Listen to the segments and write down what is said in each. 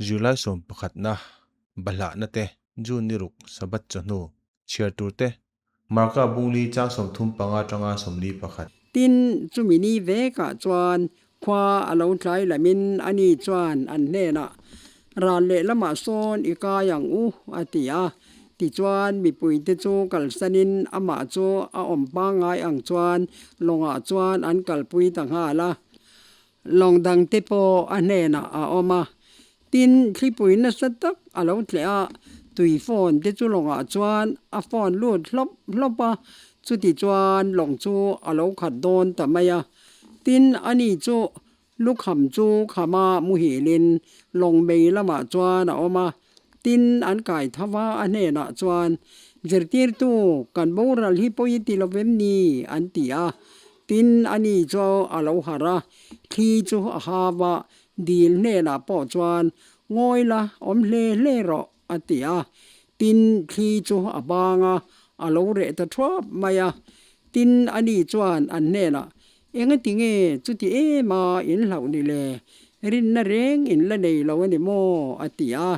Zirlai sawm pakhatna, Bahlahna te, June ni ruk, Sabbath chawhnu, chhiar tur te, Marka bungli chang 35 atanga 41. Tin, chumi ni vekah chuan khua a lo tlai lamin ani chuan an hnenah, Ral lehlamah sawn i kai ang u, a ti a. Tichuan, mipuite chu kalsanin amah chu a awm pangngai ang chuan lawngah chuan an kalpui ta nghal a. Lawng dangte pawh a hnenah a awm a. Tin, thlipui nasa tak a lo tleh a, tui phone te chu lawngah chuan a phone lut hlawp hlawp a, chuti chuan lawng chu a lo khat dawn ta mai a. Tin, ani chu lukham chu khama muhilin lawng mei lamah chuan a awm a. Tin, an kai tho va, a hnenah chuan, Zirtirtu, kan boral hi pawi ti lo vem ni? an ti a. Tin, ani chu a lo harh a, thli chu a hau a, dil hnenah pawh chuan, Ngawi la, awm hle hle rawh, a ti a. Tin, thli chu a bang a, a lo reh ta thuap mai a. Tin, ani chuan an hnenah, Engati nge chuti em a in hlauh ni le? Rinna reng in la nei lo a ni maw? a ti a.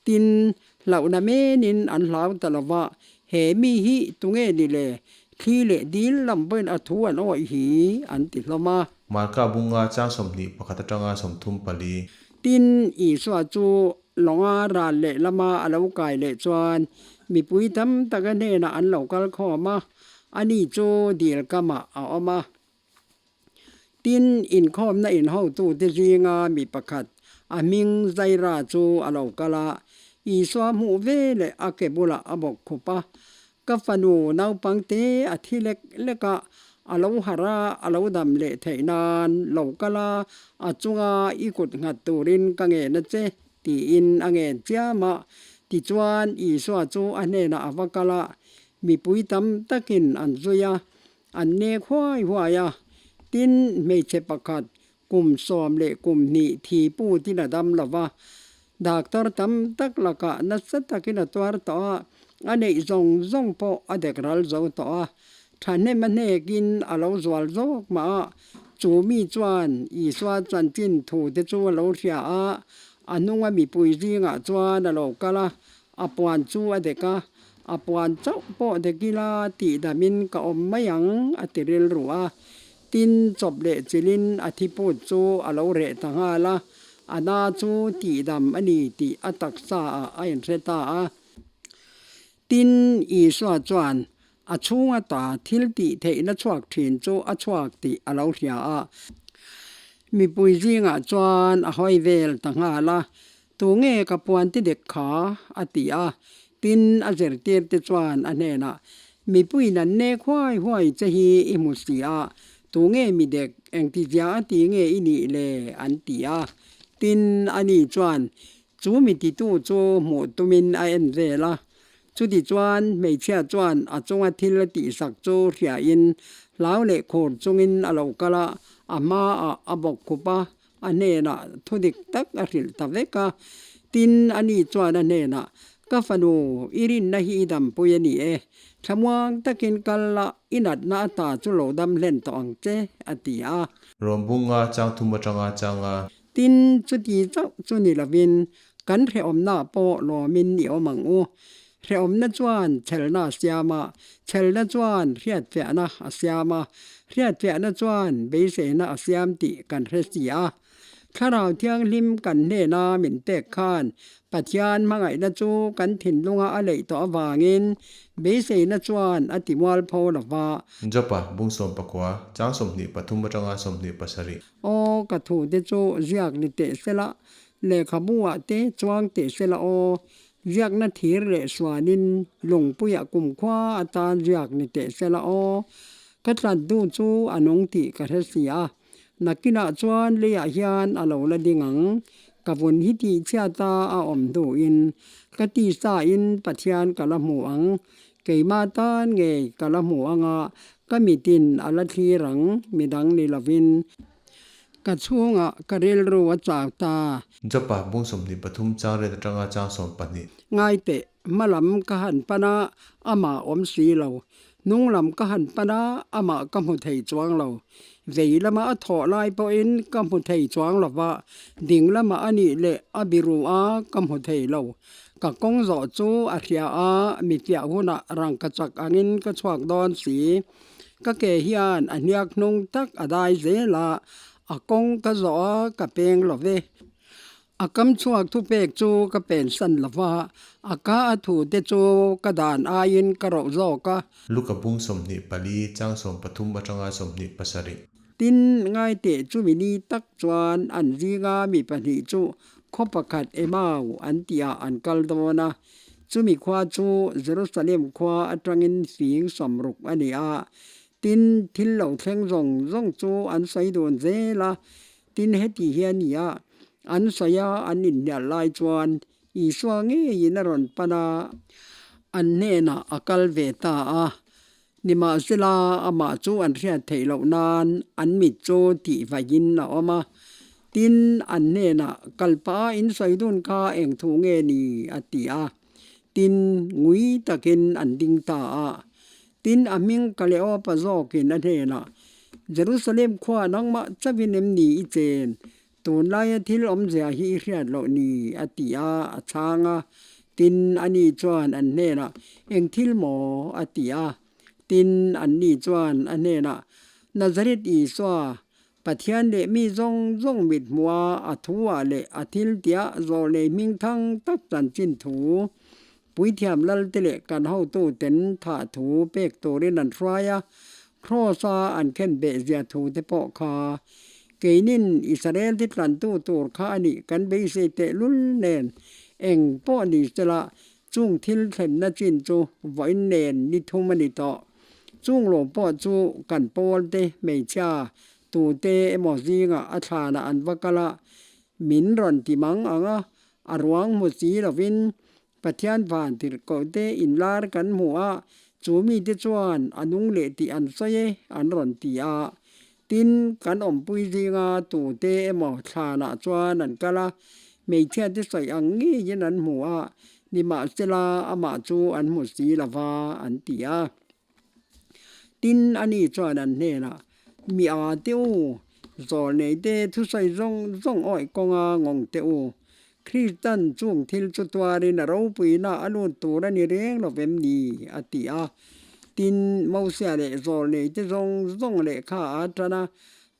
Tin, hlauhna menin an hlau ta lo va, He mi hi tunge ni le? Thli leh dil lam pawhin a thu an awih hi, an ti hlawm a. Marka bunga chang 21 atanga 34. Tin, Isua chu lawnga ral leh lama a lo kai leh chuan mipui tam taka hnenah an lo kal khawm a. Ani chu dil kamah a awm a. Tin, inkhawmna inhotute zinga mi pakhat, a hming Zaira chu a lo kal a, Isua hmuh ve leh a ke bulah a bawk khup a. Ka fanu naupangte a thi lek lek a, a lo harh a, a lo dam leh theih nan lo kal a, a chunga i kut nghat turin ka ngen a che, tiin a ngen chiam a. Tichuan, Isua chu a hnenah a va kal a, Mipui tam takin an zui a, an nek huai huai a. Tin, hmeichhe pakhat kum 12 thi putin a dam lo va, doctor tam tak lakah nasa takin a tuar tawh a, a neih zawng zawng pawh a dek ral zo tawh a. Thahnem a hnekin a lo zual zawk mah a, chu mi chuan Isua chanchin thu te chu a lo hria a, a hnunga mipui zingah chuan a lo kal a, A puan chu a dek a, a puan chauh pawh dek ila tih damin ka awm mai ang a ti rilru a. Tin, chawp leh chilhin a thiput chu a lo reh ta nghal a, a na chu tihdam a ni tih a taksa ah a inhre ta a. Tin, Isua chuan a chhunga ta thil tih theihna chhuak thin chu a chhuak tih a lo hria a. Mipui zingah chuan a hawi vel ta nghal a, Tunge ka puan ti dek kha? a ti a. Tin, a zirtirte chuan a hnenah, Mipuiin an nek huai huai che hi i hmu si a, tunge mi dek, engtizia a ti nge i nih le? an ti a. Tin, ani chuan chu mi titu chu hmuh tumin a en vel a. Chutichuan, hmeichhia chuan a chunga thil a tihsak chu hriain hlau leh khur chungin a lo kal a, a hmaah a bawk khup a, A hnenah thu dik tak a hrilh ta vek a. Tin, ani chuan a hnenah, Ka fanu, i rinna hi i dampui a ni e. Thlamuang takin kal la, i natna a ta chu lo dam hlen tawh ang che, a ti a. Rawngbunga chang thum atanga changa. Tin, chuti chauh chu ni lovin, kan hrehawmna pawh lawmin i awm ang u. Hrehawmna chuan chhelna a siam a, chhelna chuan hriatfiahna a siam a, hriatfiahna chuan beiseina a siam tih kan hre si a. Thlarau Thianghlim kan hnena min pek khan Pathian hmangaihna chu kan thinlunga a leih tawh avangin beiseina chuan a ti mualpho lo va. Jopa, bung 19, chang 23 atanga 27. Aw, ka thute chu ziak ni teh sela, lehkhabu ah te chuang teh sela aw, Ziakna thir leh suanin lungpuiah kumkhua atan ziak ni teh sela aw, ka tlat duh chu a nung tih ka hre si a, nakinah chuan leiah hian a lo la ding ang, ka vun hi tihchhiata a awm hnuin ka tisain Pathian ka la hmu ang, keimah tan ngei ka la hmu anga ka mitin a la thlir ang, midang ni lovin. Ka chhungah ka rilru a chau ta. Jopa bung 23 chang ret atanga chang 12. Ngaiteh, hmalam ka han pan a, amah awm si lo. Hnung lam ka han pan a, amah ka hmu thei chuang lo. Vei lama a thawh lai pawhin ka hmu thei chuang lo va, ding lamah a nih leh a biru a, ka hmu thei lo. Ka kawng zawh chu a hria a, mi piah hunah rangka chak angin ka chhuak dawn si. Ka ke hian a hniak hnung tak a dai zel a, a kawng ka zawh a, ka peng lo ve. A kam chhuak thupek chu ka pensan lo va, a ka a thute chu ka dan aiin ka roh zawk a. Luka bung 24 chang 13 atanga 27. Tin, ngaiteh chumi ni tak chuan an zinga mi pahnih chu khaw pakhat Emau an tihah an kal dawn a. Chumi khua chu Jerusalem khua atangin fing 60 a ni a. Tin, thil lo thleng zawng zawng chu an sawi dun zel a. Tin, heti hi a ni a, an sawi a, an inhnial lai chuan Isua ngeiin a rawn pan a, an hnenah a kal ve ta a. Nimahsela, amah chu an hriat theih loh nan an mit chu tih vaiin a awm a. Tin, an hnenah, Kal pah a insawi dun kha eng thu nge ni? a ti a. Tin, ngui takin an ding ta a. Tin, a hming Kaleopa zawkin a hnenah, Jerusalem khua nangmah chauhin em ni i chen? Tunlaia thil awmzia hi i hriat loh ni? a ti a, a chhang a. Tin, ani chuan an hnenah, Eng thil maw? a ti a. Tin, anni chuan a hnenah, Nazareth Isua, Pathian leh mi zawng zawng mit hmuha a thuah leh a thil tiah zawlnei hming thang tak chanchin thu, puithiam lalte leh kan hotuten thah thu pek turin an hruai a, Kraws-a an khen beh zia thu te pawh kha keinin Israel te tlantu tur kha a nih kan beisei tehlul nen eng pawh ni sela chung thil thlenna chin chu vawiin nen ni thum a ni tawh. Chung lo pawh chu kan pawl te hmeichhia tute emaw zingah a thlanah an va kal a, min rawn ti mang ang a, a ruang hmu si lovin Pathian van tirhkoh te inlar kan hmu a, chu mite chuan a nung leh tih an sawi e an rawn ti a. Tin, kan awmpui zinga tute emaw thlanah chuan an kal a, hmeichhia te sawi ang ngeiin an hmu a, nimahsela amah chu an hmu si lo va, an ti a. Tin, ani chuan an hnenah, Mi a te u, zawlnei te thusawi zawng zawng awih kawnga ngawng teh u. Kristan chung thil chu tuarin a ropuina a lut tur a ni reng lo vem ni? a ti a. Tin, Mosia leh zawlnei te zawng zawng lehkha a tan a,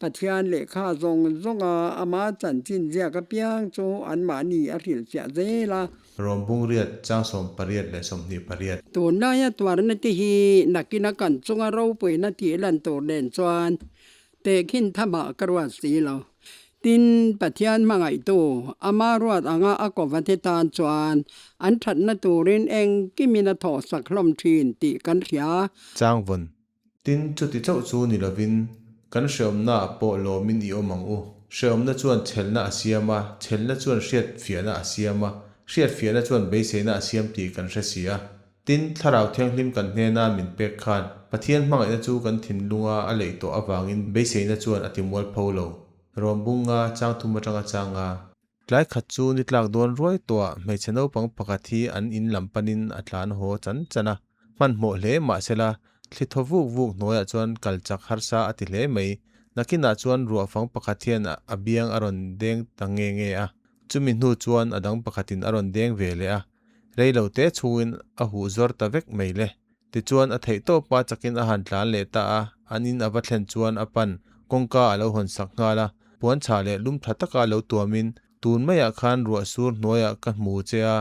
Pathian lehkha zawng zawnga ama chanchin ziak apiang chu anmahni a hrilhfiah zel a. Rawm bung riat, chang 18 leh 28. Tunlaia tuarna te hi nakina kan chunga ropuina tih lan tur nen chuan tehkhin thamah ka ruat si lo. Tin, Pathian hmangaihtu, ama ruat anga a kovate tan chuan an thatna turin engkimin a thawhsak hlawm thin tih kan hria. Changvawn, Tin, chuti chauh chu ni lovin, kan hreawmnaah pawh lawmin i awm ang u. Hreawmna chuan chhelna a siam a, chhelna chuan hriatfiahna a siam a, hriatfiahna chuan beiseina a siam tih kan hre si a. Tin, Thlarau Thianghlim kan hnena min pek khan, Pathian hmangaihna chu kan thinlunga a leih tawh avangin beiseina chuan a timualpho lo. Rawm bung nga, chang thum atanga chang nga. Tlai khat chu ni tlak dawn ruai tawhah hmeichhe naupang pakhat hi an in lam panin a tlan haw chan chan a. Hmanhmawh hle mahsela, thli thaw vuk vuk hnuaiah chuan kal chak harsa a ti hle mai. Nakinah chuan ruahfang pakhat hian a biang a rawn deng ta nge nge a. Chumi hnu chuan a dang pakhatin a rawn deng ve leh a. Rei lo te chhungin a huh zawr ta vek mai le. Tichuan a theih tawpa chakin a han tlan leh ta a, an in a va thlen chuan a pan kawngka a lo hawn sak nghal a, puan chhah leh lum tha taka lo tuamin, Tun maiah khan ruah sur hnuaiah ka hmu che a,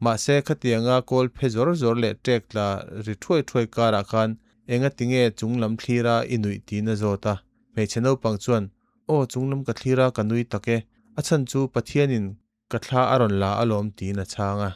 mahse khatianga kawl phe zawr zawr leh ṭek tla ri thuai thuai karah khan engati nge chung lam thlira i nuih tiin a zawt a. Hmeichhe naupang chuan, Aw chung lam ka thlir a ka nui tak e, a chhan chu Pathianin ka thla a rawn la alawm tiin a chhang a.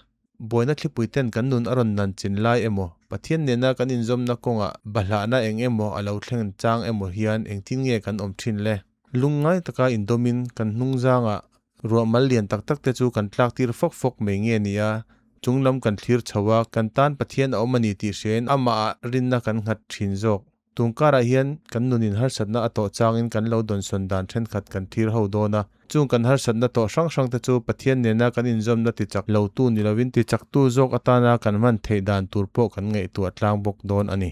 Buaina thlipui ten kan nun a rawn nan chin lai emaw, Pathian nena kan inzawmna kawngah bahlahna eng emaw a lo thleng chang emaw hian engtin nge kan awm thin le? Lungngai taka indawmin kan hnung zangah ruah mal lian tak tak te chu kan tlak tir fawk fawk mai nge ni a, chung lam kan thlir chho a, kan tan Pathian a awm a ni tih hriain amahah rinna kan nghat thin zawk. Tun karah hian kan nunin harsatna a tawh changin kan lo dawnsawn dan thenkhat kan thlir ho dawn a. Chung kan harsatna tawh hrang hrang te chu Pathian nena kan inzawmna tichak lotu ni lovin tichaktu zawk atana kan hman theih dan tur pawh kan ngaihtuah tlang bawk dawn a ni.